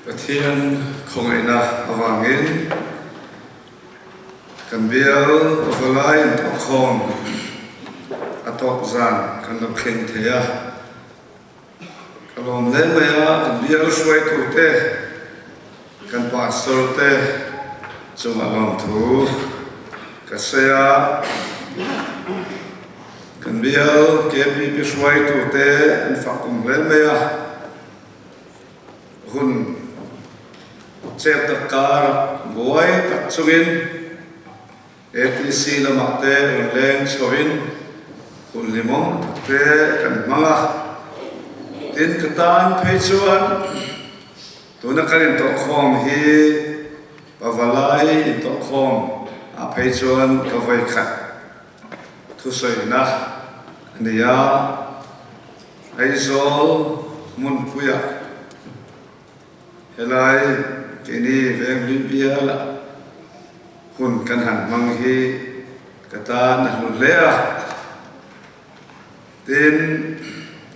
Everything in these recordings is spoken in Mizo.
Pathian khawngaihna avangin kan bial pavalai inthawhkhawm a tawk zan kan lo thleng thei a. Ka lawm hle mai a, kan bial hruaitute, kan pastor te chungah lawmthu ka sawi a. Kan bial KPP hruaitute an fak awm hle mai a, hun chet tak karah buai tak chungin ATC lamah te rawn leng chhoin hun hlimawm tak te kan hmang a. Tin, ka tan phei chuan tuna kan intawhkhawm hi Pavalai intawhkhawm ah phei chuan ka vawikhat Thusawina a ni a, Aizawl hmunpuiah helai keini Venghlui bialah hun kan han hmang hi ka tan a hlu hle a. Tin,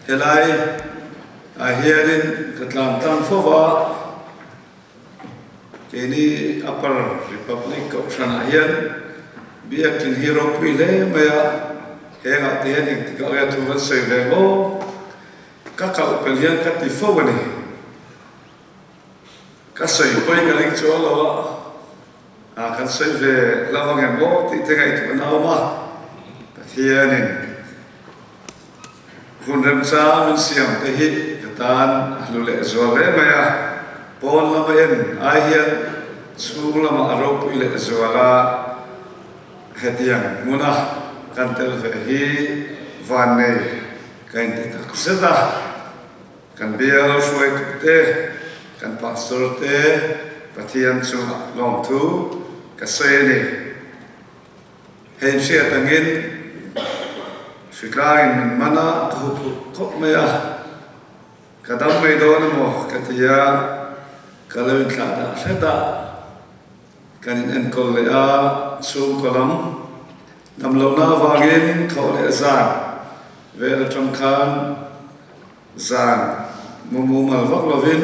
helai ah hianin ka tlan tlang fo va. Keini Upper Republic Kohhranah hian Biakin hi ropui hle mai a, hengah te hian engtikah nge thu kan sawi ve maw? Ka kalh pel hian ka ti fo a ni. Ka sawi pawi ka ring chuang lo a, ah kan sawi ve lo ang em aw tih te ngaihtuahna a awm a, Pathianin Hun remchang min siam te hi ka tan a hlu leh zual hle mai a, pawn lama en ai hian chhung lamah a ropui leh zual a, hetiang hmuna kan tel ve hi vannei ka inti tak zet a, kan bial hruaitu te, kan pastor te Pathian chungah lawmthu ka sawi a ni. Hei hriat angin hritlangin min man a, ka hu phurh khawp mai a, ka dam mai dawn emaw ka ti a, ka lo inthlah dah hret a, kan in enkawl leh a, chhungkaw lam dam lohna avangin thawh leh zan vel atang khan zan mu mumal vak lovin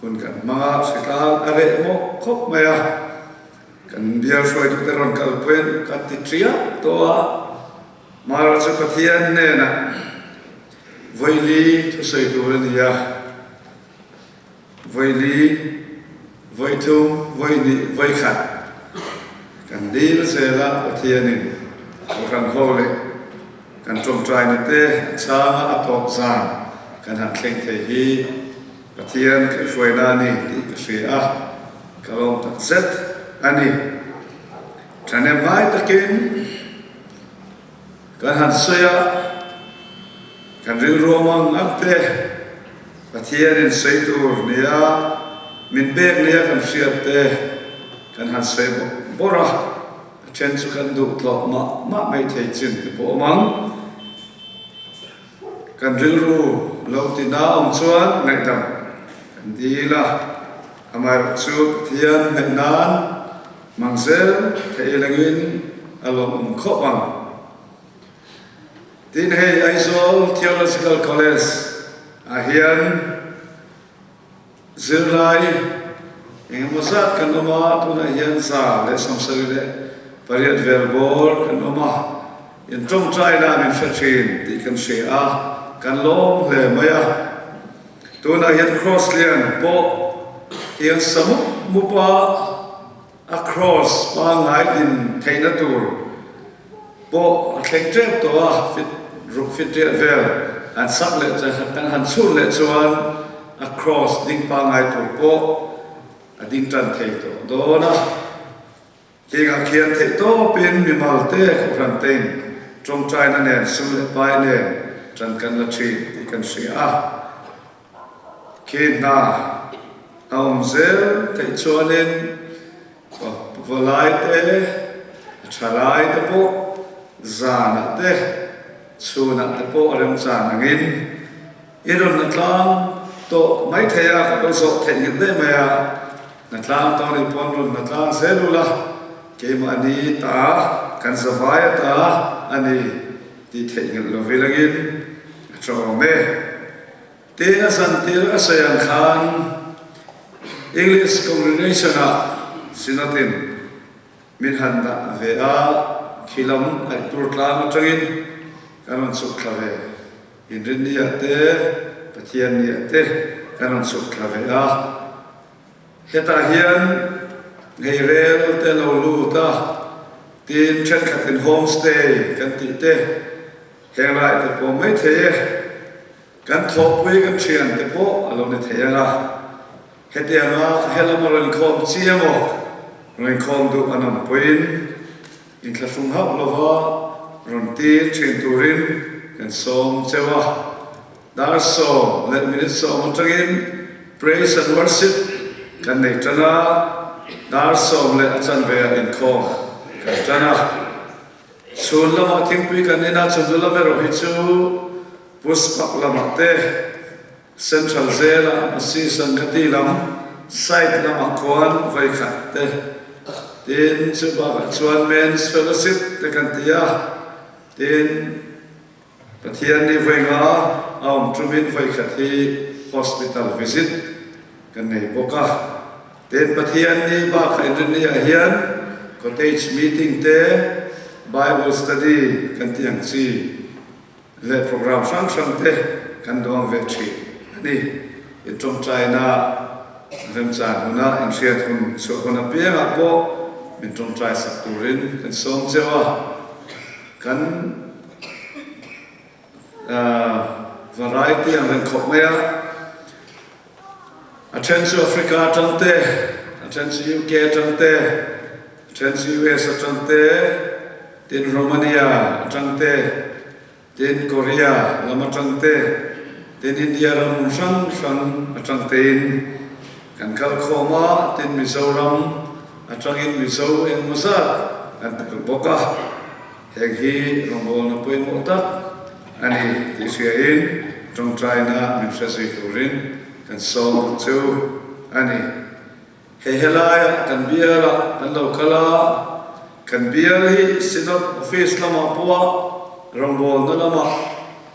hun kan hmang a, hritlang a reh mawh khawp mai a. Kan bial hruaitute rawn kalpuiin ka ti ṭiak tawh a, Mara chu Pathian hnenah vawili thusawi tur a ni a, vawili, vawithum, vawihnih, vawikhat kan dil zel a, Pathianin Kohhran ho leh kan ṭawngṭaina te a chhanga a tawp zan kan han thleng thei hi Pathian kaihhruaina a ni tih ka hria a, ka lawm tak zet a ni. Thahnem ngai takin kan han sawi a, kan rilru awm ang ang te Pathianin sawi tur nia min pek nia kan hriat te kan han sawi bawk bawrh a, a then chu kan duh tlawh mah mah mai thei chin te pawh awm ang. Kan rilru lo tina awm chuan ngaihdam kan dil a, amaherawh chu Pathian ngaih nan mang zel theih lengin a lawmawm khawp ang. Tin hei Aizawl Theological College ah hian Zirlai engemaw zat kan awm a, tunah hian 178 vel bawr kan awm a, in tawngtaina min hre thin tih kan hria a, kan lawm hle mai a. Tunah hian Cross lian pawh hian sa mup mup a, a cross pangngai din theihna tur pawh a thleng tep tawh a, fit ruk fit riat vel han sak leh kan han chhun leh chuan a cross ding pangngai tur pawh a ding tan thei tawh dawn a. Hengah khian theih tawpin mimal te kohhran tein tawngtaina nen sum leh pai nen tan kan la thin tih kan hria a. Khi hna a awm zel theih chuanin Valai te, a thalai te pawh zanah te, chhunah te pawh a remchan angin i rawn hnatlang tawh mai thei a, ka lo zawh theih nghet daih mai a, hnatlang tawh nih pawn rawn hnatlang zel ula, keimahni ta kan zavai ata a ni tih theih nghelh lo vil angin a tha awm e. Tin a zantir a sawi ang khan. English Congregation-ah Synod-in min han dah ve a, khi lam aih tur tlang atangin kan rawn chhuk thla ve. Inrinni-ah te, Pathianni-ah te kan rawn chhuk thla ve a. Hetah hian ngeirel te lo lut a, tin thenkhatin homestay kan tih te heng lai te pawh mai thei e. Kan thawhpui kan thian te pawh a lo ni thei ang a, hetianga helama rawn inkhawm chi emaw rawn inkhawm duh an awm pawhin inthlahrung hauh lova rawn tir thin turin kan sawm cheu a. Dar 10 leh minute 10 atangin Praise and Worship kan nei tan a, dar 10 leh a chanve ah inkhawm kan tan a. Chhun lamah thingpui kan in a, chhun lam erawh hi chu Puspak lamah te, Central Jail-ah Masi Sangati lam side lamah khuan vawikhat te, tin chu bakah chuan Men's Fellowship te kan ti a, tin Pathian nih vawi nga a awm tumin vawi khat hi hospital visit kan nei bawk a. Tin, Pathian nih bakah inrinni ah hian cottage meeting te, Bible study kan tih ang chi leh program hrang hrang te kan duang ve thin a ni. Intawngtaina remchan huna inhriat hun chhuah hun apiangah pawh min tawngtai sak turin kan sawm cheu a. Kan variety ang reng khawp mai a, a then chu Africa atang te, a then chu UK atang te, a then chu US atang te, tin Romania atang te, tin Korea lam atang te, tin India ram hmun hrang hrang atang tein kan kal khawm a, tin Mizoram atangin Mizo engemaw zat kan tel bawk a. Heng hi rawngbawlna pawimawh tak a ni tih hriain tawngtaina min hre zui turin kan sawm bawk chu a ni. Hei helaiah kan bialah kan lo kal a, kan bial hi Synod Office lamah pawha rawngbawlna lamah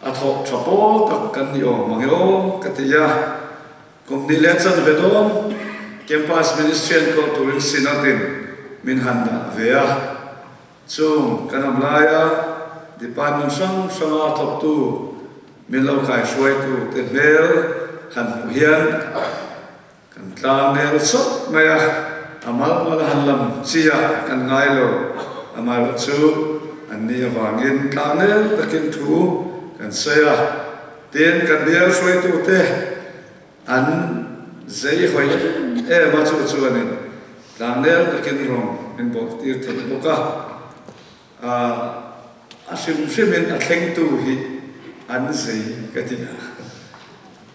a thawh tha pawl tak kan ni awm mang e aw ka ti a. Kum hnih leh chanve dawn Campus Ministry an kawh turin Synod-in min han dah ve a. Chung kan awm laia department hrang hranga thawktu min lo kaihruaitu te hmel han hmuh hian kan tlang nel sawt mai a, a mal mal a han lam chi ah kan ngai lo, amaherawh chu an ni avangin tlang nel takin thu kan sawi a, tin kan bial hruaitu te An zei hawi em em a, chu chuanin tlangnel takin rawng min bawk tir thei bawk a, a hrim hrimin a thlengtu hi an zei ka ti a,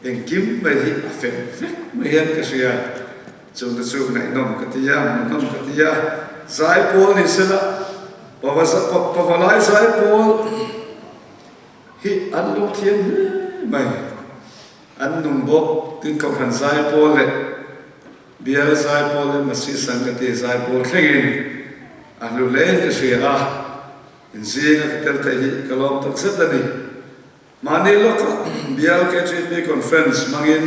engkim mai hi a fel vek mai hian ka hria, chungte chu ngaihnawm ka ti a, hmuhnawm ka ti a, zaipawl ni sela pavalai zaipawl hi an lo thiam hle mai. An nung bawk, tin Kohhran zaipawl leh Bial zaipawl leh Masi Sangati zaipawl thlengin a hlu hlein ka hria a, inzinga ka tel theih hi ka lawm tak zet a ni. Mahni lawkah Bial KTP Conference hmangin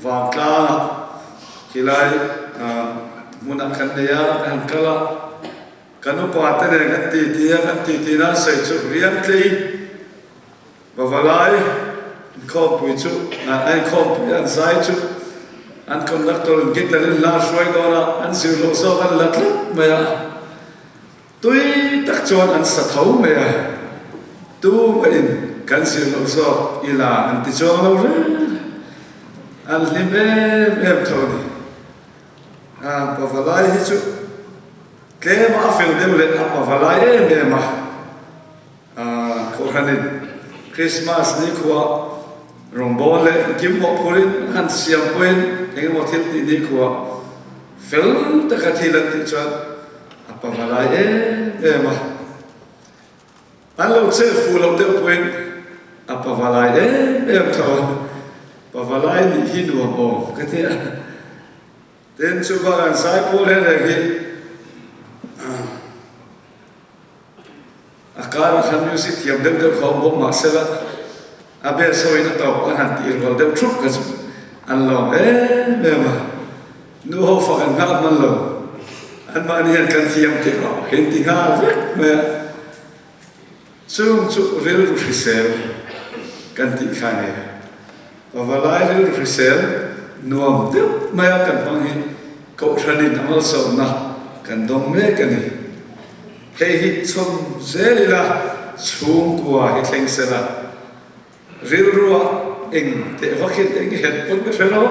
Vangtlangah khilai hmunah kan nei a, kan han kal a, kan upa te nen kan titi a, kan titi nan sawi chu riangtlei Pavalai inkhawmpui chu a inkhawmpui an zai chu an conductor in guitar in hla hruai dawn a, an zir loh zawk an la tlat mai a, tui tak chuan an sa tho mai a, tumahin kan zir loh zawk i la an ti chuang lo reng an hlim em em tho a ni. A pavalai hi chu tlema a fel deuh leh a pavalai em em a. Kohhranin Krismas nikhua rawngbâwl leh engkim mawhphurin han siam pawhin eng emaw thil tih nikhua fel taka thil an tih chuan a pavalai em em a. An lo chet fuh loh deuh pawhin a pavalai em em tho a. Pavalai nih hi nuam awm ka ti a. Tin, chuvang an zaipawl reng reng hi A karah khan music thiam deuh deuh kha awm bawk mah sela, a bel sawiin a tawp an han tih rual deuh thup kha chu an lawm em em a. Nu ho fak an nghak hman lo. Anmahni hian kan thiam tih lo hin ti nghal vek mai a. Chung chu rilru hrisel kan tih kha a ni. Pavalai rilru hrisel nuam deuh mai a kan hmang hi Kohhran in a malsawmna kan dawng mek a ni. Hei hi chhawm zel ila chhungkua hi thleng sela rilrua eng teh vak hian eng het pawn ka hre lo.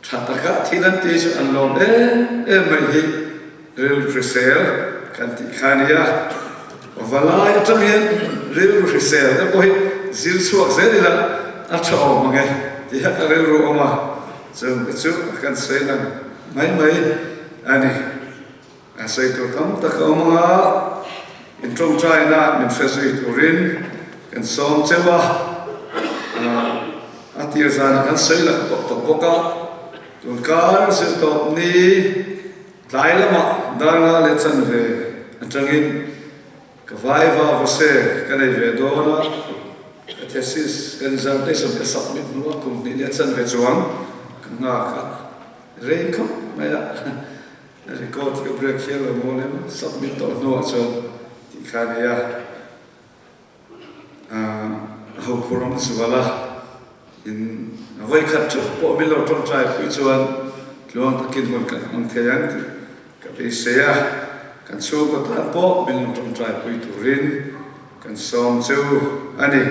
Tha taka thil an ti chu an lawm em em mai hi rilru hrisel kan tih kha a nia. Valai atang hian rilru hrisel te pawh hi zir chhuak zel ila a tha awm ang e tih kha ka rilru awm a, chung te chu kan sawi lang mai mai a ni. A sawi tur tam tak a awm ang a, in tawngtaina min hre zui turin kan sawm cheu a, a tir zanah kan sawi lak tawh tawh bawk a, tunkar zirtawp ni tlai lamah dar nga leh chanve atangin ka vaiva vawse ka nei ve dawn a, ka thesis ka dissertation ka submit hnuah kum hnih leh chanve chuang ka nghak a, rei khawp mai a. Record ka break hial lo maw lem submit tawh hnuah chuan tih kha a nia. A hokhur ang zual a, in a vawikhat theuh pawh min lo tawngtai pui chuan tluang takin hun kan hmang thei ang tih ka beisei a, kan chhungkaw tan pawh min lo tawngtai pui turin kan sawm chu a ni.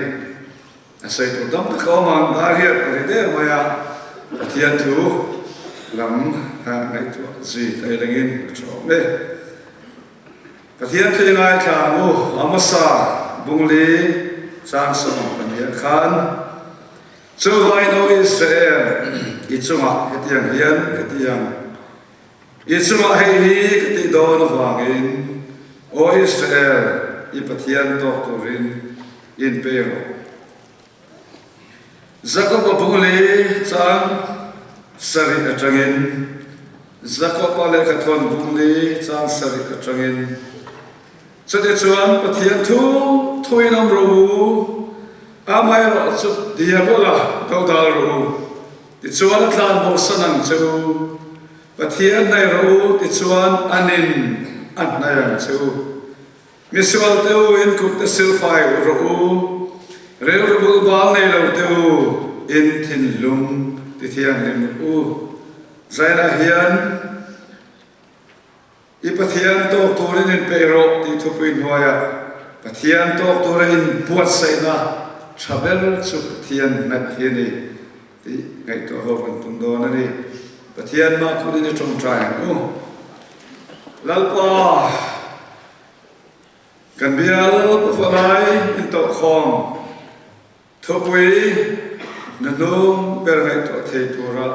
A sawi tur tam tak a awm ang, dar hian a ri der mai a, Pathian thu lam ngaihtuah zui ka ilengin a tha awm e. Pathian thu i ngaithla ang u, Amosa Bungli chang sawm pahnih ah khan, Chuvangin aw Israel, i chungah hetiang hian ka ti ang, i chungah hei hi ka tih dawn avangin, aw Israel, i Pathian tawk turin Inpe rawh. Jakob-a bungli chang sarih atangin Jakob-a lehkhathawn bungli chang sarih atangin Chutichuan Pathian thu thuin awm rawh u, amaherawh chu Diabola dodal rawh u, tichuan a tlan bosan ang che u. Pathian hnaih rawh u, tichuan anin a hnaih ang che u. Misual te u in kut te silfai rawh u, rilru bulbal nei lo te u in thinlung ti thianghlim rawh u. Zainah hian I Pathian tawk turin in peih rawh tih thupui hnuaiah Pathian tawk tura in buatsaihna tha ber chu Pathian hnaih hi a ni tih ngaihtuah ho kan tum dawn a ni. Pathian mah kut in i tawngtai ang u. Lalpa! Kan bial pavalai intawhkhawm thupui hnahnung ber ngaihtuah thei tura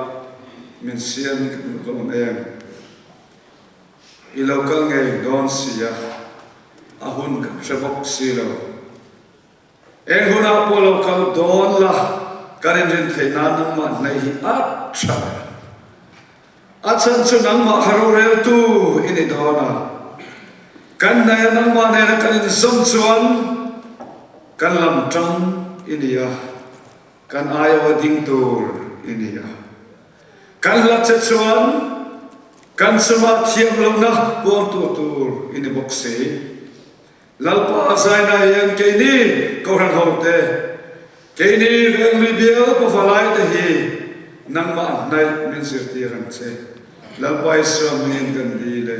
min siam hi kan duh hlawm em? I lo kal ngei dawn si a, a hun kan hre bawk si lo. Eng hunah pawh lo kal dawn la, kan inrin theih nan nangmah hnaih hi a tha ber. A chhan chu nangmah kha roreltu i ni dawn a, kan hnaih a nangmah nena kan inzawm chuan kan lam tang i ni a, kan aiawha ding tur i ni a. Kan hlat che chuan kan chungah thiam lohna puangtu tur i ni bawk si. Lalpa zaina hian keini Kohhran hote, keini Venglui bial pavalai te hi nangmah hnaih min zirtir ang che. Lalpa Isua hmingin kan dil e.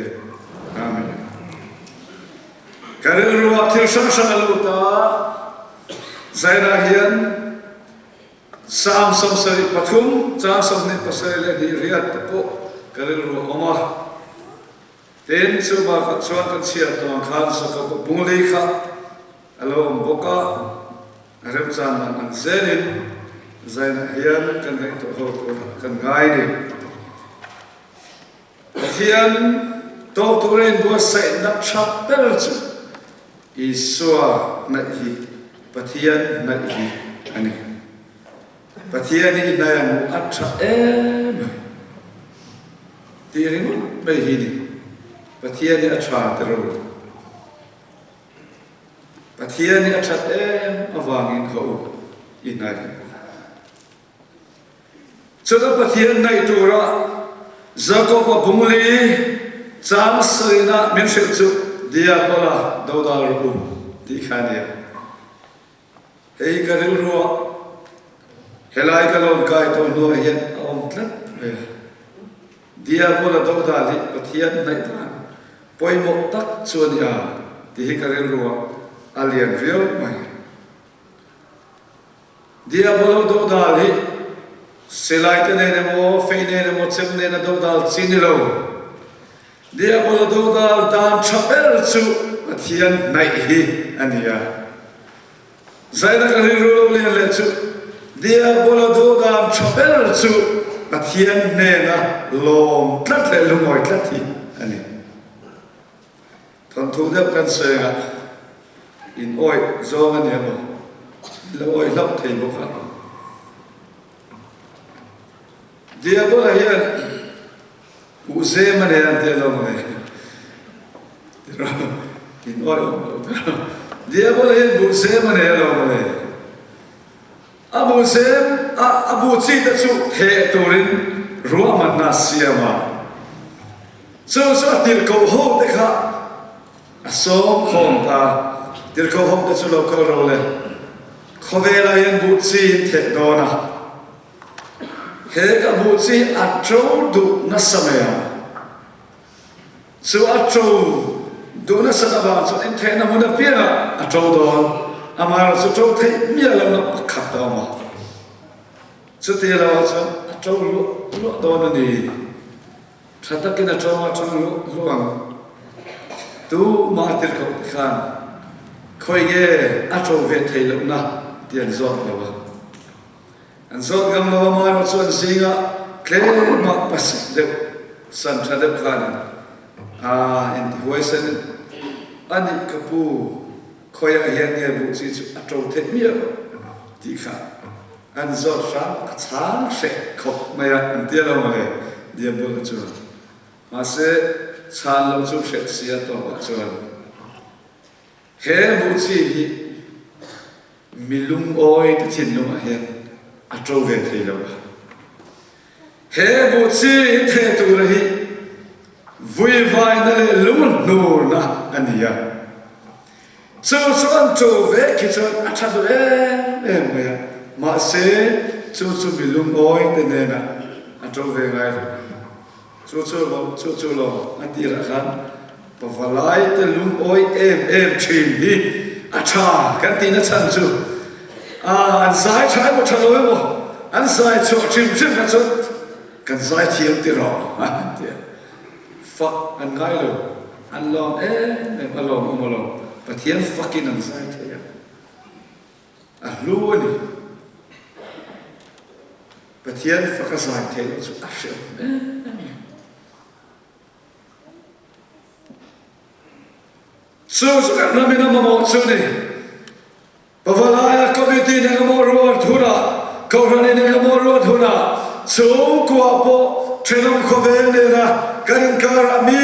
Amen. Ka rilru ah thil hrang hrang a lut a, zaina hian Psalm 73, chang 27 leh hnih riat te pawh ka rilru a awm a. Tin, chu bakah chuan kan chhiar tawh ang khan Jakob-a bungli kha a lo awm bawk a, a remchan dan ang zelin zainah hian kan ngaihtuah ho turah kan ngai ni. Pathian tawk tura inbuatsaihna tha ber chu Isua hnaih hi, Pathian hnaih hi a ni. Pathian hi hnaih ang a tha em mai tih ringawt mai hi ni. Pathian hi a tha ti ro. Pathian hi a that em avangin ka u i hnaih ang. Chutah Pathian naih tura Jakob-a bungli chang sarina min hrilh chu Diabola dodal rawh u tih kha a ni a. Hei ka rilruah helai ka lawn kai tawh hnuah hian a awm tlat mai a. Diabola dodal hi Pathian hnaih dan pawimawh tak chu a ni a tih hi ka rilruah a lian riau mai. Diabolo dodal hi silai te nen emaw, fei nen emaw, chem nena dodal chi ni lo. Diabolo dodal dan tha ber chu Pathian hnaih hi a ni a. Zaina ka rilru lo lian leh chu Diabolo dodal tha ber chu Pathian hnena lawm tlat leh lungawi tlat hi a ni. Thawnthu deuh kan sawi a, in awih zawng a ni emaw, in lo awih hlauh thei bawk a. Diabola hian buhzem a nei a an ti alawm a ni. Tiraw, in awih awm lo tiraw. Diabola hian buhzem a nei alawm a ni. A bu zem a, a bu chi te chu theh turin ruahmanna a siam a. Chu chu a tirhkoh ho te kha a sawm khawm ta. Tirhkoh ho te chu lo kal ro le, khawvelah hian buh chi in theh dawn a, he ka buh chi a to duh nasa mai ang. Chu a ṭo duh nasat avang chuan inthehna hmun apiangah a ṭo dawn. Amaherawh chu ṭo theih miah lohna pakhat a awm a, chuti lohah chuan a ṭo luah luah dawn a ni. Ṭha takin a ṭo a ṭang luah luah ang. Tumah a tirhkoh te khan khawi nge a ṭo ve theih lohna tih an zawt lo a. An zawt ngam lo a, amaherawh chu an zingah tlemah pasik deuh, san tha deuh khanin aa intihuaisen in a nih ka pu, khawiah hian nge buh chi chu a to theih miah lo tih kha an zawt hram a chhang hreh khawp mai a, an tia lo mawle Diabula chuan. Mahse, chhan lo chu hreh si a tawpah chuan he buh chi hi Mi lungawi te thinlungah hian a ṭo ve thei lo a. He buh chi in theh tura hi vuivaina leh lunghnurna a ni a. Chu chu an ṭo ve khi chuan a ṭha duh em em mai a, mahse chu chu mi lungawi te hnenah a ṭo ve ngai lo. Chu chu lo, chu chu lo, a tirah khan pavalai te lungawi em em thin hi a tha kan tihna chhan chu a an zai tha emaw tha lo emaw an zai chhuah hrim hrim kha chuan kan zai thiam ti rawh an ti a, fak an ngai lo, an lawm em em a lawm awm alawm, Pathian fakin an zai thei a, a hlu a ni. Pathian fak a zai theih loh chu a hreawm em a ni. Chu chu kan ramin a mamawh chu ni. Pavalaia committee in engemaw ruat hunah, Kohhran in engemaw ruat hunah, chhungkua pawh thenawm khawvel nena kan inkarah mi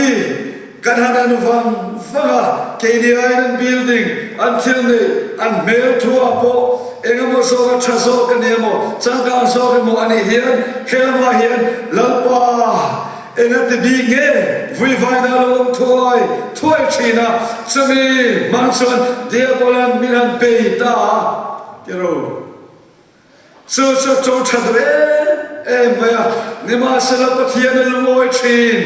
Kan han en vang vang a, keini aiin an building, an thil neih, an hmel thu ah pawh eng emaw zawk a tha zawk a ni emaw, changkang zawk emaw a nih hian he lamah hian Lalpa eng a ti bik nge vuivaina a lo awm thuai thuai thin a, chumi hmang chuan Diabolan min han bei ta a ti ro. Chu chu a to that em em mai a, nimahsela Pathian a lungawi thin.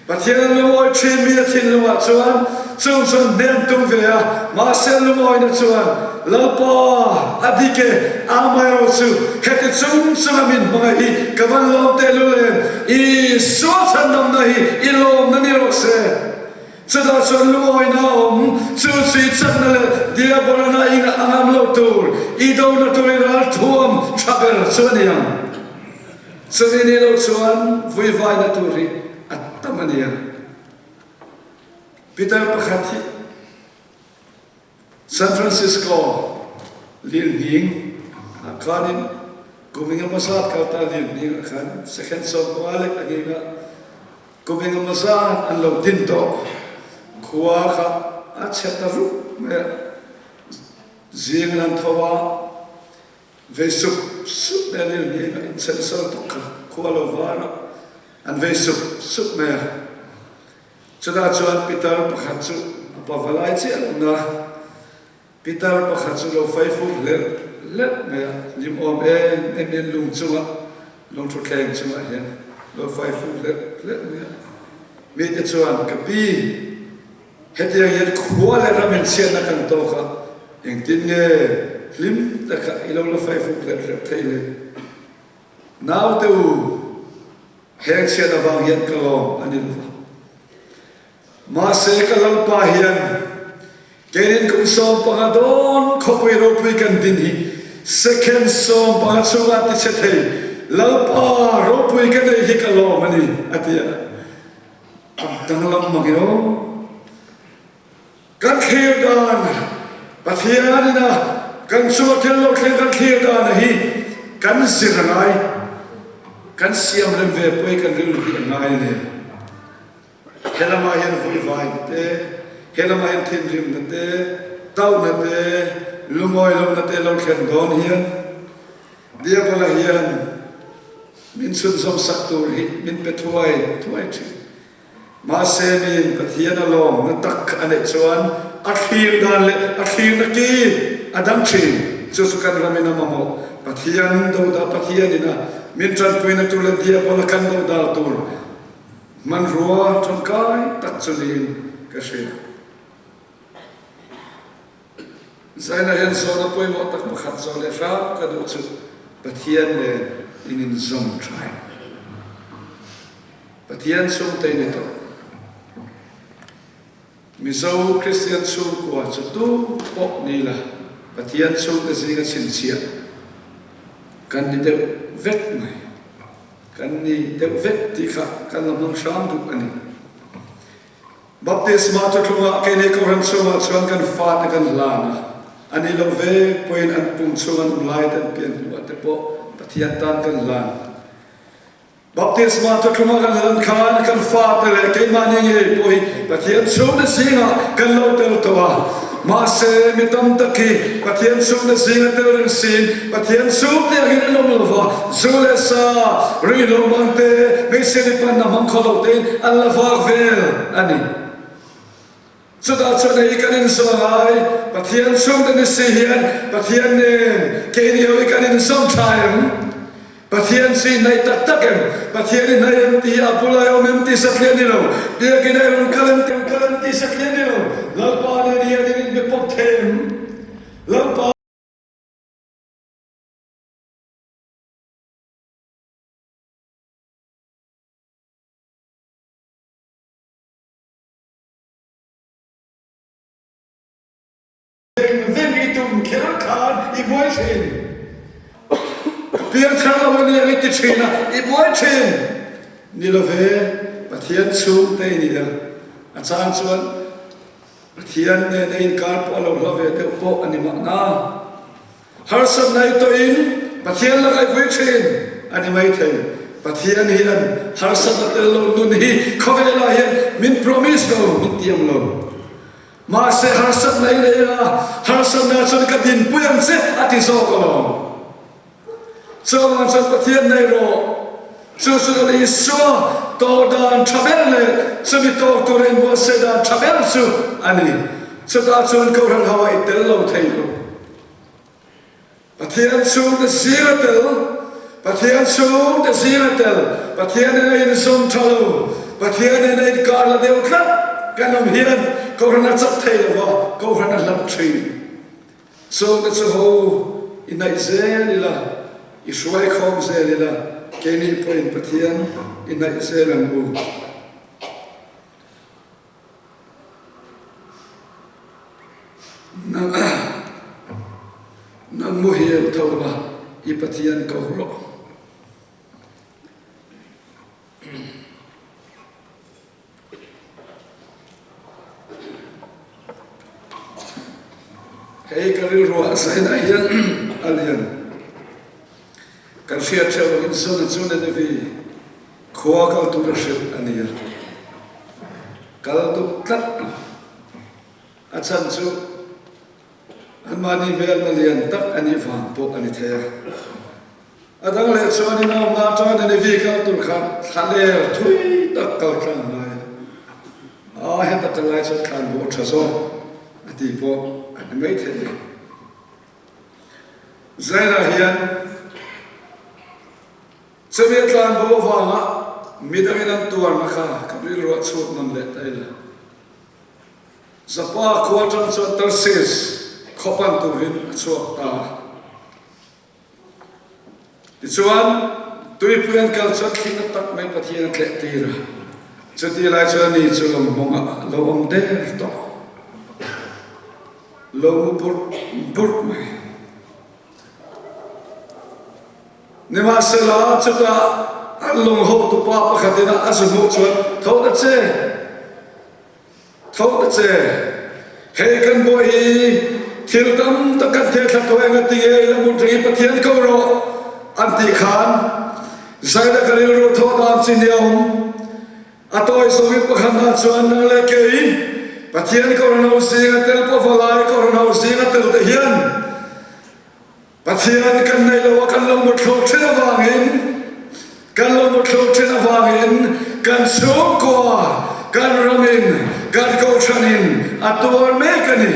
Pathian a lungawi thin mi a thinlungah chuan chung chuan hnen tum ve a, mahse a lungawina chuan Lalpa a dik e, amaherawh chu heti chung chunga min hmangaih hi ka van lawm tehlul em, Isua chhandamna hi i lawmna ni rawh se. Chutah chuan lungawina a awm, chu chu i chakna leh Diabolana i a ngam loh tur, i dona tur i ral thuam tha ber chu a ni ang. Chumi nih loh chuan vuivaina tur hi a tam a nia. Peter pakhat hi San Francisco lirhning ah khanin kum engemaw zat kal ta lirhning ah khan second 15 lek a nghing a, Kum engemaw zat an lo din tawh. Khua kha a chhe ta rup mai a, zing an han tho a, vei suk. sup mai a, lirnghing a insenso tuk kha khua lo var a, an vei sup sup mai a. Chutah chuan pitar pakhat chu a pavalai chiah lo na, pitar pakhat chu lo faifur hlerh hlerh mai a, hlimawm em em in lung chungah, lung thutthleng chungah hian lo faifur hlerh hlerh mai a. Mite chuan, Ka pi, hetiang hian khua leh ram inchhiatna kan tawk a, engtin nge hlim taka i lo la faifur hlerh hlerh thei le? Naute u, Heng chhiat avang hian ka lawm a ni lova. Mahse ka Lalpa hian keinin kum 15 dawn khawpui ropui kan din hi second 15 chhunga tichhe thei Lalpa ropui ka nei hi ka lawm a ni a ti a. A danglam mang i aw. Kan thlir dan, Pathian ina kan chunga thil lo thleng kan thlir dan hi kan zir a ngai, kan siam rem ve pawh hi kan rilru hi a ngai a ni. He lamah hian vuivaina te, he lamah hian thinrimna te, tauhna te, lungawi lohna te lo thlen dawn hian Diabola hian min chhunzawm sak tur hi min pe thuai thuai thin. Mahse miin Pathian a lawm na tak a neih chuan a thlir dan leh a thlirna ki a dang thin. Chu chu kan ramin a mamawh. Pathian dodal Pathianin a min tanpuina tur leh diabola kan dodal tur hmanrua tangkai tak chu niin ka hria. Zaina hian zawhna pawimawh tak pakhat zawh leh hram ka duh chu Pathian nen in inzawm tha em? Pathian chhungte ni tawh. Mizo Kristian chhungkua chu tu pawh ni la Pathian chhungte zinga chhinchhiah kan ni deuh vek mai. Kan ni deuh vek tih kha kan la hmang hram duh a ni. Baptisma thuthlungah keini Kohhran chhungah chuan kan fate kan hlan a, a nih loh ve pawhin an pum chhung an um lai te an pian hnuah te pawh Pathian tan kan hlan. Baptisma thuthlungah kan hlan khan kan fate leh keimahni ngei pawh hi Pathian chhungte zingah kan lo tel tawh a. Mahse, mi tam tak hi Pathian chhungte zinga tel reng siin Pathian chhungte angin an awm lo va, zu leh sa, ruihhlo hmang te, hmeichhia ni panna hmang khaw lo tein an la vak vel a ni. Chutah chuan hei kan inzawm ngai, Pathian chhungte ni si hian Pathian nen keini ho hi kan inzawm tha em? Pathian chu i hnaih tak tak em? Pathian i hnaih em tih hi a bula i awm em tih satliah a ni lo. Biakinn ah i rawn kal em tih rawn kal em tih satliah a ni lo. Lalpa nen hian in inbe pawp thei em? Lalpa. Veng veng i tum kher khan i buai thin. Ka piangthar lo a nia i ti thin a, i buai thin. Ni lo ve, Pathian chhungte i ni a, a chang chuan Pathian nen a inkar pawh a lo hla ve deuh pawh a ni mahna. Harsatna i tawhin Pathian lakah i vui thin a ni maithei. Pathian hian harsatna tel lo nun hi khawvelah hian min promise lo, min tiam lo. Mahse harsatna i nei a, harsatna chuan ka dinpui ang che a ti zawk alawm. Chuvang chuan Pathian nei rawh. Chu chu Lal Isua tawh dan tha ber leh chumi tawk tura inbuatsaih dan tha ber chu a ni. Chutah chuan Kohhran ho ah i tel lo thei lo. Pathian chhungte zing a tel, Pathian chhungte zing a tel, Pathian nen a inzawm tha lo, Pathian nen a inkar la deuh tlat kan awm hian Kohhran a chak thei lo va, Kohhran a hlat thin. Chhungte chu ho i hnaih zel ila, i hruai khawm zel ila, keini pawhin Pathian i hnaih zel ang u. Nang muhil tho la i Pathian ko rawh. Hei ka rilruah zainah hian a lian. Kan hriat theuh angin Zona chu Nineveh khua kal tur a hrilh a ni a. Kal duh tlat lo. A chhan chu anmahni hmelma lian tak a nih vang pawh a ni thei a. A dang leh chuan in awmna atanga Nineveh kal tur khan thlaler thui tak kal tlang ngai a, a heta kal lai chuan thlan bawh tha zawk a ti pawh a ni mai thei a ni. Zainah hian chumi a tlan bo avanga midangin an tuarna kha ka rilruah chhut nawn leh ta ila. Joppa khua atang chuan Tarsis khaw pan turin a chhuak ta a. Tichuan, tuipui an kal chuan thli na tak mai Pathian a tleh tir a. Chuti lai chuan ani chu lawng hmawngah a lo awm der tawh. Lo mu burh burh mai. Nimahsela, chutah an lawng hotupa pakhatin a zu hmuh chuan, Tho ta che! Tho ta che, hei kan buai hi thil tam tak kan theh thla tawh eng a ti nge i la mut reng i Pathian ko rawh an tih khan Zaina ka rilru thawh dan chi ni a awm. A tawi zawngin pakhatna chuan nang leh kei Pathian Kohhran ho zinga tel pawh valai Kohhran ho zinga tel te hian Pathian kan neih lo a kan lo muthluk thin avangin kan lo muthluk thin avangin kan chhungkua kan ramin kan kohhranin a tuar mek a ni.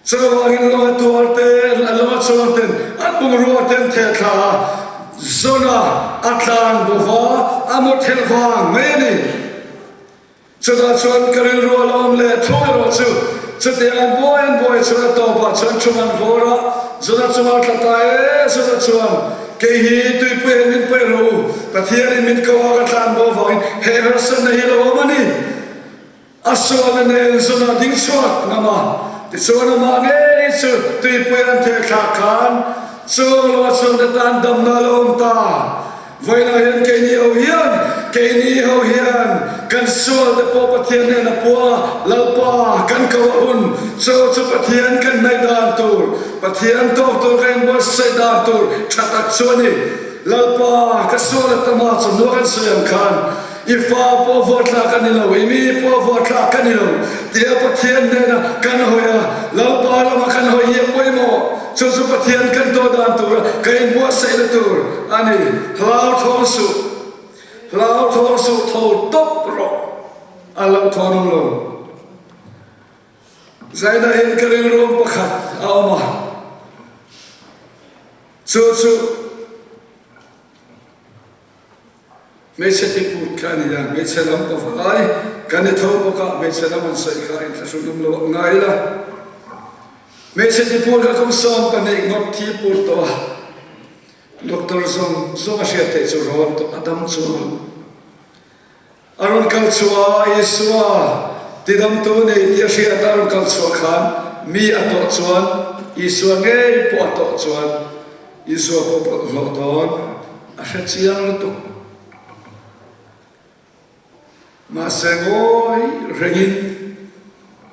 Chuvangin lung a tuar te lung a chuang ten an bungrua te an theh thla a, zawn a a tlan bawva a muthelh vang mai a ni. Chutah chuan ka rilru a lawm leh thung erawh chu chutiang an buai an buai chuan a tawpah chuan thum an vawr a, Zuna chunga tla ta e, Zuna chuan kei hi tuipui hian min paih rawh u, Pathianin min ko a ka tlan bo vangin he harsatna hi lo awm a ni. A sualna nen Zuna ding chhuak ngam a, tichuan amah ngei chu tuipui an theh thlak khan chung lo a chhungte tan damna a lo awm ta. Vawiinah hian keini ho hian, keini ho hian kan sual te pawh Pathian nen a pua, Lalpa kan ko a hun, chu chu Pathian kan hnaih dan tur, Pathian tawk tur kan inbuatsaih dan tur tha tak chu a ni. Lalpa ka sual a tam a, chawhnu kan sawi ang khan i fa pawh vuahthlak a ni lo, i mi pawh vuahthlak ka ni lo tia Pathian hnena kan hawi a, Lalpa lama kan hawi hi a pawimawh. Chu chu Pathian kan tuah dan tura ka inbuatsaihna tur a ni. Hlauthawng suh, hlauthawng suh, tho tawp rawh. A hlauhthawn awm lo. Zaina in ka rilruam pakhat a awm a, chu chu Hmeichhe tiput kha a ni a, hmeichhe lam ka va lai kan ni tho bawk a, hmeichhe lam an sawi kha inthlahrun awm lo ang ngai ila. Hmeichhe tiput kha kum 12 ngawt thi put tawh a, doctor zawng zawng a hriat theih chu rawn tawh a dam chuang lo. A rawn kal chhuah a, Isua tidamtu nei tih a hriat a rawn kal chhuah khan mi a tawh chuan Isua ngei pawh a tawh chuan Isua pawh bawlhhlawh dawn a hre chiang lutuk. Mahse ngawi rengin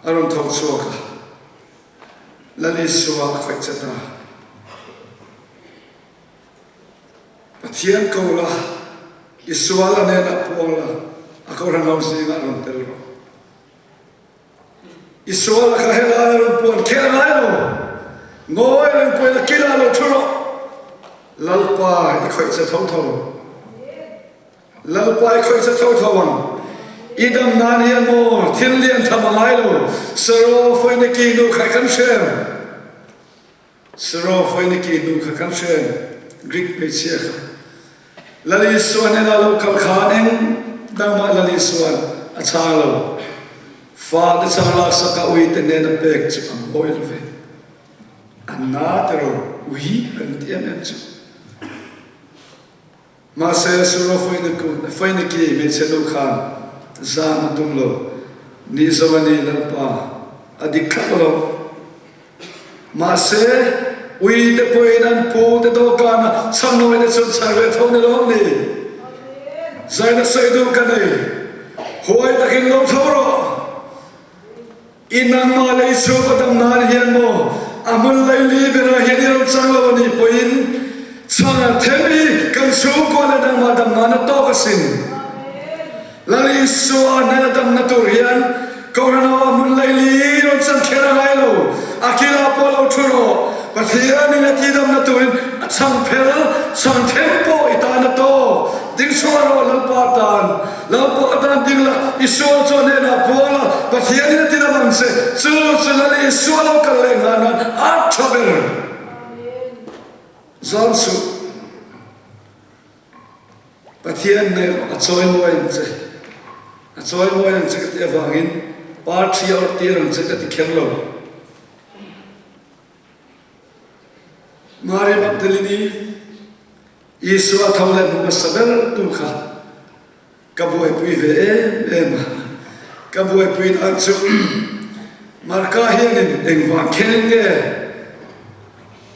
a rawn tho chhuak a, Lal Isua a khawih che ta. Pathian ko la, i sual a hnenah puang la, a Kohhran ho zingah rawn tel rawh. I sual a kha helai a rawn puan khel ngai lo, ngawi reng pawhin a kilah lo thu rawh. Lalpa i khawih che tho tho. Lalpa i khawih che tho tho ang. I dam nan hian maw thil lian tham a ngai lo, Saraw Foiniki nu kha i kan hrem. Saraw Foiniki nu kha kan hre em? Greek hmeichhia kha. Lal Isua hnenah lo kal khan eng dangmah Lal Isua'n a chhang lo. Fa te chhang laksak a ui te hnena pek chu a mawi lo ve. A na tiraw ui an ti em em chu. Mahse, Suro Foiniki hmeichhe nu khan zam a tum lo. Ni zo a ni, Lalpa, a dik thlap lo. Mahse, ui te pawhin an pu te dawhkana chhangnawi te chu an chhar ve tho ni lawm ni? Zaina sawi duh ka nei. Huai takin lo tho rawh. I nangmah lei chhung a dam nan hian maw a hmun leili berah hian i rawn chang lo a nih pawhin chhang a them i kan chhungkua leh nangmah dam nan a tawk asin. Lal Isua hnena damna tur hian Kohhran ho a hmun leili i rawn chan kher a ngai lo, a kilah pawh lo thu rawh, Pathianin a tihdamna turin. A chhang phel, chhang them pawh i tan a tawk. Ding chhuah rawh Lalpa tan. Lalpa tan ding la, i sual chu a hnenah puang la, Pathianin a ti dam ang che. Chu chu Lal Isua lo kal leh nghah nan a tha ber. Zam suh. Pathian nen a chawimawi ang che. A chawimawi ang che ka tih avangin parthi a awrh tir ang che ka ti kher lo. Mary Magdalene-i Isua tho leh hmu hmasa ber tu kha ka buaipui ve em em a. Ka buaipui dan chu Marka hianin engvang khelin nge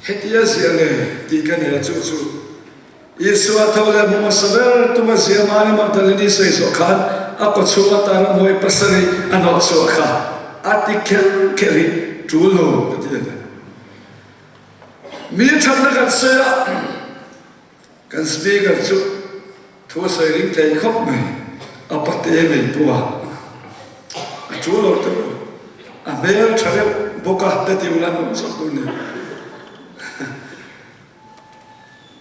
hetia ziah le tih ka nei a, chu chu Isua tho leh hmu hmasa ber tuma zia Mary Magdalene-i sawi zawh khan a kawchhung atan a hmuai pasarih a hnawh chhuah kha a ti kher kher hi tul lo ka ti a ni. Mi thatna kan sawi a, kan Speaker chu thu a sawi ring thei khawp mai, a pate mai pawh a, a tul lo teuh lo, a hmel tha reuh bawk a, ka ti ula nuam zawk tur ni.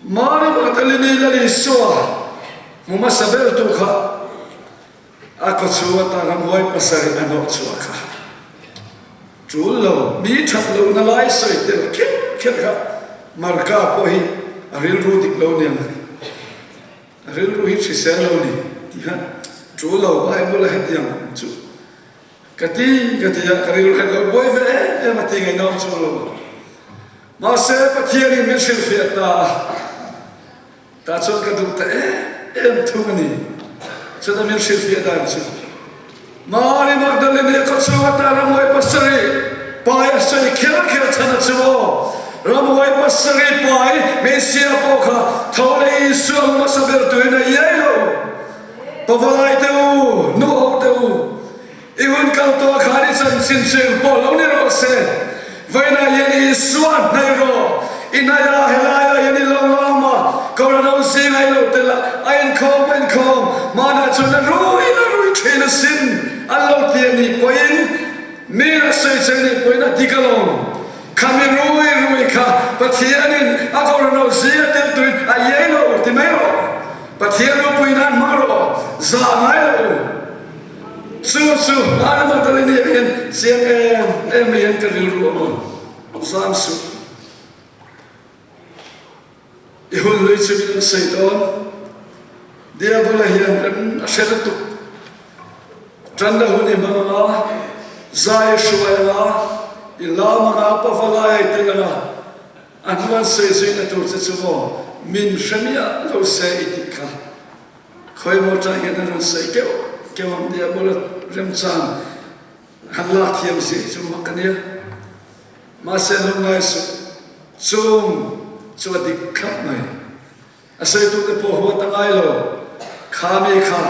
Mary Magdalene Lal Isua hmu hmasa bertu kha a kawchhung atan ramhuai pasarih a hnawh chhuah kha tul lo, mi that lohna lai sawi tel kher kher kha Marka pawh hi a rilru dik lo nia, a rilru hi hrisel lo ni tih kha tul lo, Bible a hetiang chu ka ti ka ti a, ka rilru het lo buai ve em em a ti ngaihnawm chuang lo. Mahse, Pathianin min hrilhfiah ta a, tah chuan ka duh ta em em thung a ni. Chuta min hrilhfiah dan chu, Mary Magdalene khaw chhung ata ramhuai pasarih pai a sawi kher kher chhan a chu aw. Ramhuai pasarih pai hmeichhia pawh kha tho leh Isua hmasa ber tuin a iai lo. Pavalai te u, nu ho te u, I hun kal tawh khan i chanchin chu eng pawh lo ni rawh se. Vawiinah hian Isua hnaih rawh. I hnaih a, helaiah hian i lo lam a, Kohhran ho zingah i lo tel a, a inkhawm a inkhawm, hmanah chuan a ruiin a rui thin asin an lo ti a nih pawhin mi a sawi che nih pawhin a dik alawm. Kha mi rui rui kha Pathianin a Kohhran ho zinga tel tuin a iai lo ti mai rawh. Pathian ropui nan hmang rawh, zah ngai lo. Chu chu Mary Magdalene hian chiang em em mai hian ka rilru a awm zam suh. I hun hlui chu min an sawi dawn. Diabola hian rem a hre lutuk. Tanna hun i hmang anga, zai i hruai anga, i lam anga, pavalai a i tel anga, a hnu an sawi zuina tur che chu maw min hre miah lo se i tih kha. Khawimaw ṭah hian an rawn sawi keuh keuh ang tia bula remchang han lak thiam zia hi chu mak a nia. Mahse lungngai suh chung chu a dik thlap mai. A sawitute pawh huat a ngai lo. Kha mi kha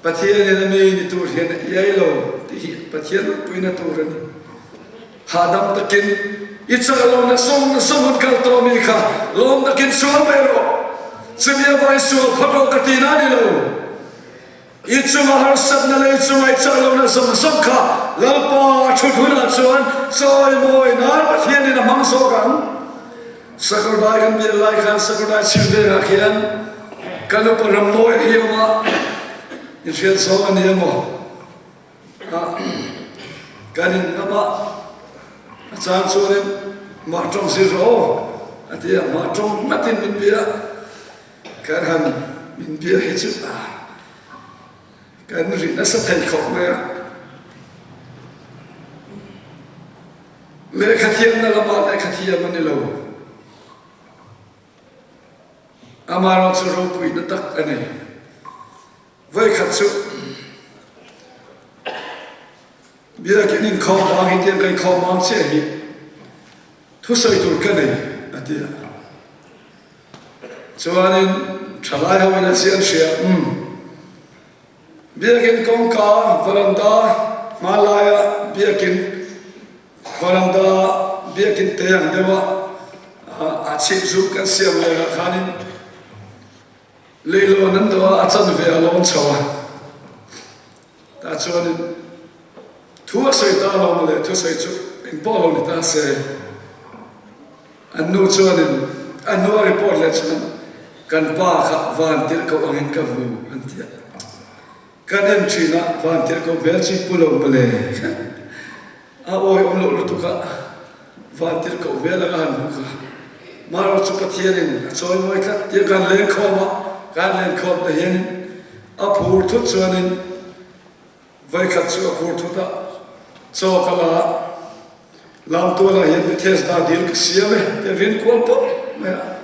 Pathianin a mi ni tur hian a iai lo tih hi Pathian ropui na tur a ni. Hahdam takin i chak lo na sawng na sawng hun kal tawh mi kha lawm takin sual mai rawh. Chumi a vai sual phawt rawh ka ti na ni lo. I chunga harsatna lei chunga i chak lo na zawng zawng kha Lalpa a thut hunah chuan chawimawi nan Pathianin a hmang zawk ang. Sakawrdai kan biak lai khan Sakawrdai chhim vengah khian kan upa rammawi a hi awm a, inhriat zawng a ni emaw? Kan in lam ah a caan chuanin mah tawng zir rawh aw a ti a, mah tawng ngatin min bia kan han min bia hi chu kan ri nasa thei khawp mai a. Lehkha thiamna lamah lehkha thiam a ni lo. Amaherawh chu ropuina tak a ni. Voikhat chu Biakin inkhawm vang hi tiang ka inkhawm vang chiah hi thusawi tur ka nei a ti a. Chuanin thalai ho in a chian hria umm Biakin kawngka varanda hmanlaia Biakin varanda Biakin te ang deuha a chhip zuk kan siam lehah khanin Leilawn an dawh a, a chanve a lawn chho a. Tah chuanin thu a sawi ta lo maw le, thusawi chu engpawh lo ni ta se. An nu chuanin. A hnua report leh chuan kan pa kha van tirhkoh angin ka hmu an ti a. Kan en thin a, van tirhkoh hmel chu i pu lo mawle. A awi awm loh lutuk a, van tirhkoh hmel anga han hmu kha. Marawh chu Pathianin a chawimawi tlat tia kan lenkhawm a, kan lenkhawm te hianin a phur thut chuanin Vawikhat chu a phur thut a, chaw ka la a, Lamtualah hian Bethesda dil ka siam e ti a rin kual pawp mai a,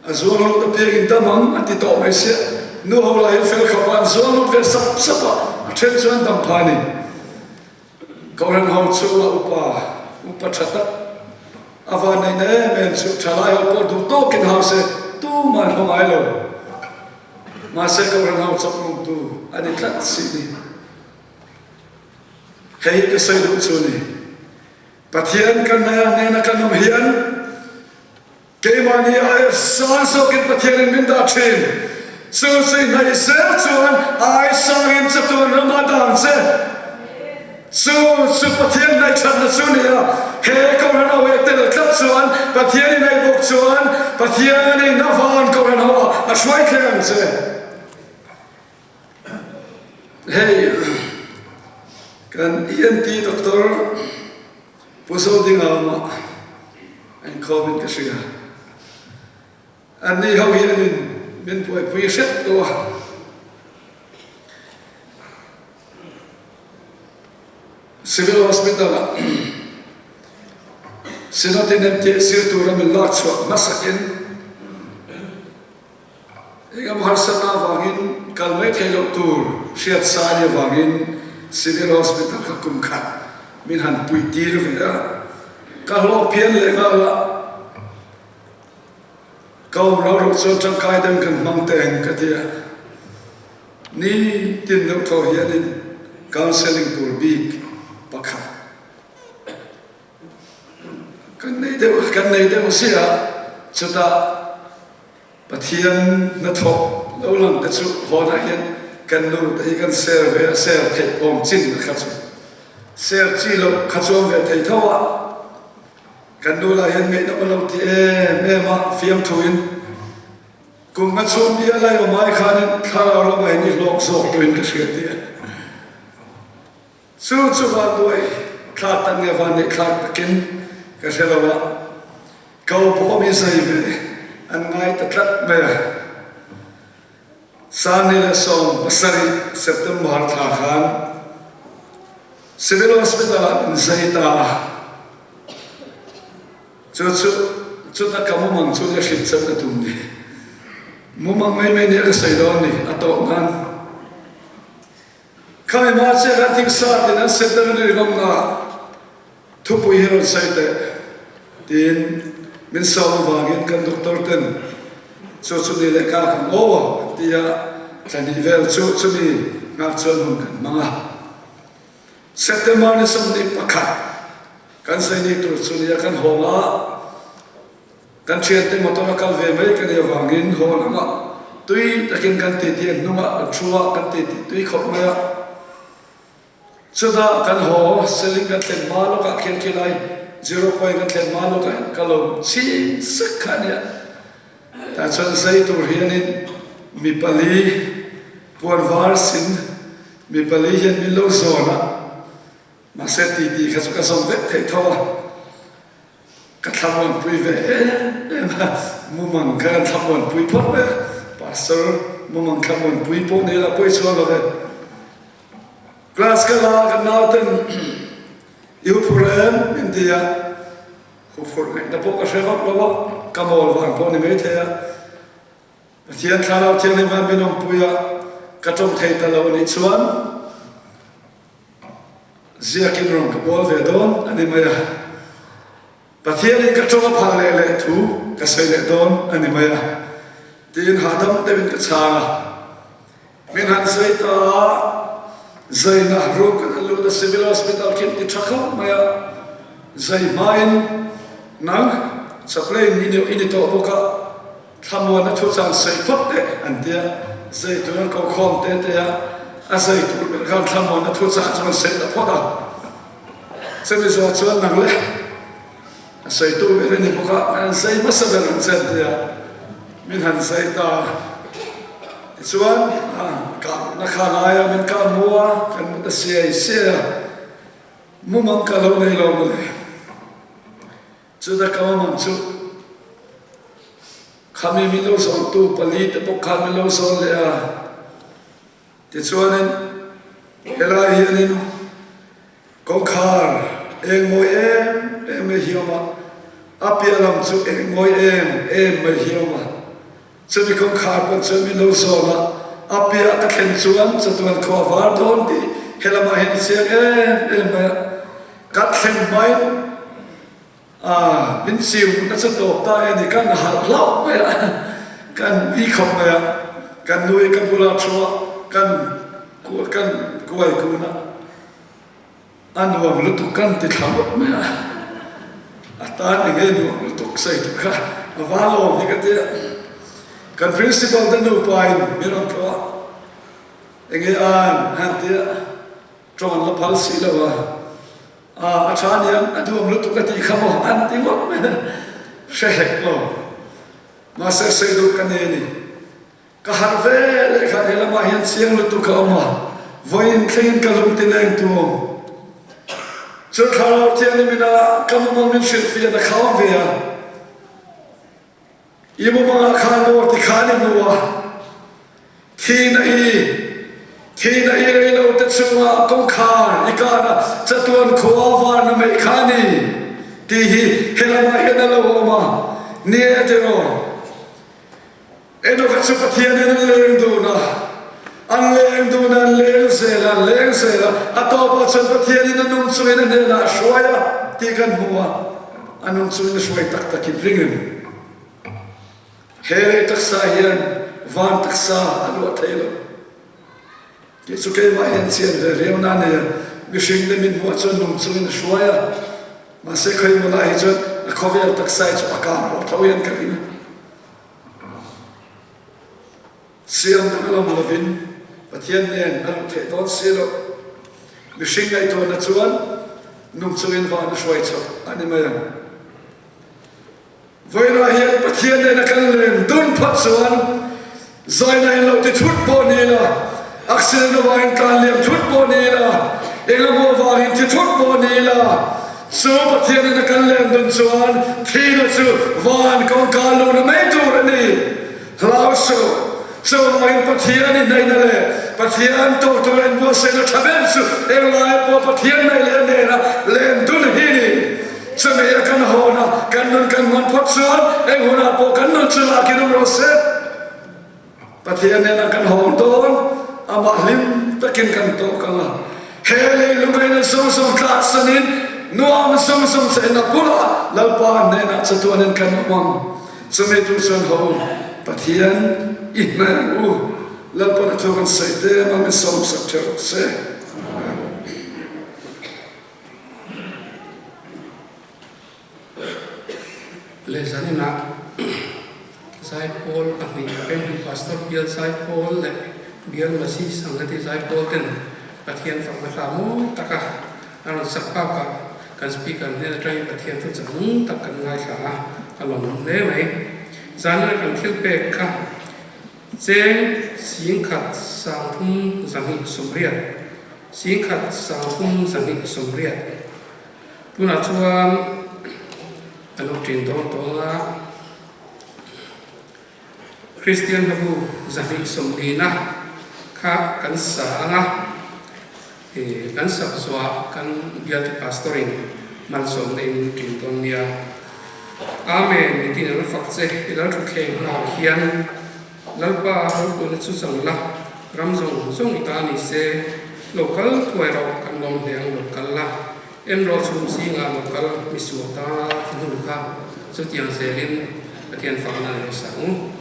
a zuang lut apiangin dam ang a ti tawh mai sia, nu ho lah hian fel khawp a, an zuang lut ve sap sap a, a then chuan dam pha a ni. Kohhran ho chunga upa, upa tha tak a van neihna em em chu thalai ho pawh duh tawkin hau se tumah an haw ngai lo. Mahse Kohhran ho chawknungtu a ni tlat si ni. Hei hi ka sawi duh chu ni. Pathian kan hnaia hnena kan awm hian keimahni aia sang zawkin Pathianin min dah thin. Chu chu i hnaih zel chuan ai sangin chatuan ramah dah ang che. Chu chu Pathian hnaihṭhatna chu a ni a, he Kohhran ho eh tel tlat chuan Pathian i hnaih bawk chuan Pathianin a van Kohhran ho ah a hruai thleng ang che. Hei kan ENT Doctor Pu Zodingama inkhawmin ka hria. Anni ho hianin min buaipui hrep tawh a. Civil Hospital ah Synod in MTA sir tura min lak chhuah hmasakin engemaw harsatna avangin kal mai theih loh tur hriat sa anih avangin Civil Hospital kha kum khat min han puih tir ve a. Ka hlawk phian leh nghal a. Ka awm lo reuh chuan tangkai deuhin kan hmang teh ang ka ti a. Ni tin deuh thaw hianin counselling tur bik pakhat kan nei deuh kan nei deuh zia a, chutah Pathian hnathawk lo lang te chu hawnah hian kan nu te hi kan share ve a, share theih awm chin kha chu share chi loh kha chuan ve thei tho a. Kan nu lah hian ngaihnawm a lo ti em em a, fiamthuin kum nga chhung bia lai awm ai khanin thlarau lamah hian i hlawk zawk tuin ka hria ti a. Chu chu vanduai thlak tak nge vanneih thlak takin ka hre lo a, ko bawm hi zai ve an ngai ta tlat mai a. 17 September thla khan Civil Hospital ah min zai ta a, chu chu chuta ka mumang chu nia hrilh chan ka tum ni. Mumang mai mai nia ka sawi dawn ni a tawp nan. Khami hma chiah khan thingsa tin an center in rinawmna ah Thupui hi rawn sawi teh tiin min sawm avangin kan doctor ten chu chumi leh kar kan aw an ti a, thla hnih vel chu chumi nghak chuan hun kan hmang a. September ni 21 kan sawi ni tur chu nia kan hawng a, kan thiante motor a kal ve mai ka nih avangin haw lamah tui takin kan titi a hnungah kan thu a, kan titi tui khawp mai a. Chutah kan haw Seling kan thlen hma lawkah khian khilai Zero Point kan thlen hma lawkah hian ka lo chhing sek kha a nia. Tah chuan zai tur hianin mi pali puan var sin mi pali hian min lo zawn a, mahse titi kha chu ka zawm vek thei tho a. Ka thlamuanpui ve em em a, mumang kha kan thlamuanpui phawt mai a, Pastor mumang thlamuanpui pawh ni ila pawi chuan lo ve. Class ka la kan nauten i huphurh em min ti a, huphurh ngaihna pawh ka hre vak lo a, ka mawl vang pawh ni maithei a, Pathian Thlarau Thianghlim khan min awmpui a, ka tawng thei ta lo a nih chuan ziakin rawn ka bawl ve dawn a ni mai a. Pathianin ka tawng a phah leh leh thu ka sawi leh dawn a ni mai a, tiin hahdam deuhin ka chhang a. Min han sawi ta a, zaina room kan han lut a, Civil Hospital khi an ti tha khawp mai a, zai hmain nang chaplain i ni tawh bawk a, thlamuanna thu chan sawi phawt teh an ti a, zai tur an ko khawm te te a, a zai tur ber khan thlamuanna thu chan chu an sawi ta phawt a, chumi zawh chuan nang le. A sawitu ber a ni bawk a, kan han zai hmasa ber ang che an ti a, min han zai ta a. Tichuan, kahmutna kha a ngai a, min kah mu a, kan mut a siai siai a, mumang ka lo nei lo mawle. Chuta ka mumang chu khami min lo zawntu pali te bawk khan min lo zawn leh a. Tichuanin helai hianin kawngkhar eng mawi em em mai hi a awm a, a piah lam chu eng mawi em em mai hi a awm a. Chumi kawngkhar pawh chuan min lo zawn a, a piah ka thlen chuan chatuan khua var dawn tih helamah hian a chiang em em mai a. Ka thlen hmain A, min chiu nasa tawp ta e ni, kan harh hlauh mai a, kan ui khawp mai a, kan nui ka bula thu a, kan kan kuai kun a, a nuam lutuk kan ti thla ngawt mai a, a tan eng nge nuam lutuk sawi tur kha a val awm hi ka ti a, kan principal te nupa in min rawn tlawh a, eng nge an han ti a, tawng an la phal si lo a. A, a tha aniang, a duam lutuk a tih kha maw an ti ngawt mai a, hre hek lo. Mahse sawi duh ka nei a ni. Ka harh ve leh khan he lamah hian chiang lutuk a awm a, vawiin thlengin ka lung ti leng tu awm. Chu thlarau thianghlim ina ka mumang min hrilhfiahna kha awm ve a. I mumangah khan maw ti khan i hmu a, thihna i thihna i rei lo te chungah kawngkhar i kan a, chatuan khua varna mai kha a ni tih hi he lamah hian a lo awm a, ni e tiraw? Enoka chu Pathianin an leng dun a, an leng dun a, an leng zel a, an leng zel a, a tawpah chuan Pathianin a nung chungin a hnenah a hruai a tih kan hmu a. A nung chungin a hruai taktak in ring em? He lei taksa hian van taksa a luah thei lo. Kei chu keimah hian chian ve riau na nei a, mihring te min hmuh chuan nung chungin a hruai a, mahse khawimaw lai hi chuan a khawvel taksa hi chu a kang pawh tho hian ka ring a. Siam danglam lovin Pathian nen a luh theih dawn si lo. Mihring ngaihtuahna chuan nung chungin van a hruai chho a ni mai ang. Vawiinah hian Pathian nena kan len dun phawt chuan zaina in lo ti thut pawh ni ila, accident avangin tlan liam thut pawh ni ila, engemaw avangin thi thut pawh ni ila, chu Pathian nena kan len dun chuan thihna chu van kawngka luhna mai tur a ni. Hlau suh, chuvangin Pathian i hnaihna leh Pathian tawk tura inbuatsaihna tha ber chu englai pawh Pathian hnaih leh nena len dun hi ni. Chumi a kan hawn a, kan nun kan hman phawt chuan eng hunah pawh kan nun chu lakin awm rawh se. Pathian nena kan hawn dawn, amah hlim takin kan tawk ang a. He leilungaina zawng zawng tlaksanin nuam zawng zawng cheina bulah Lalpa hnenah chatuanin kan awm ang. Chumi tur chuan ho u, Pathian i hmel ang u, Lalpan a thu kan sawi te mal min sawmsak ṭheuh rawh se. Amen. Leh zaninah Zaipawl pahnih Peng Pastor Bial Zaipawl leh Bial Masih Sanghati Zaipawl ten Pathian fakna hla mawi taka a rawn sak bakah kan Speaker hnen atangin Pathian thu chang tak kan ngaithla a, a lawmawm hle mai. Zanina kan thil pek kha cheng 10 328, 10 328. Tunah chuan a lo ṭin dawn tawng a, Kristian hlabu 240 kha kan sa ang a, kan sak zuah kan bialtu pastor in malsawmna in min ṭin dawn nia. Amen, mitin an fak che, i lalṭhutthleng hmaah hian Lalpa ropuina chu chang la, ram zawng zawng i ta ni se, lo kal thuai rawh kan lawm hle ang lo kal la, en rawh chhum zingah lo kal misual tana thi hnu kha chutiang zelin Pathian fakna i lo sa ang.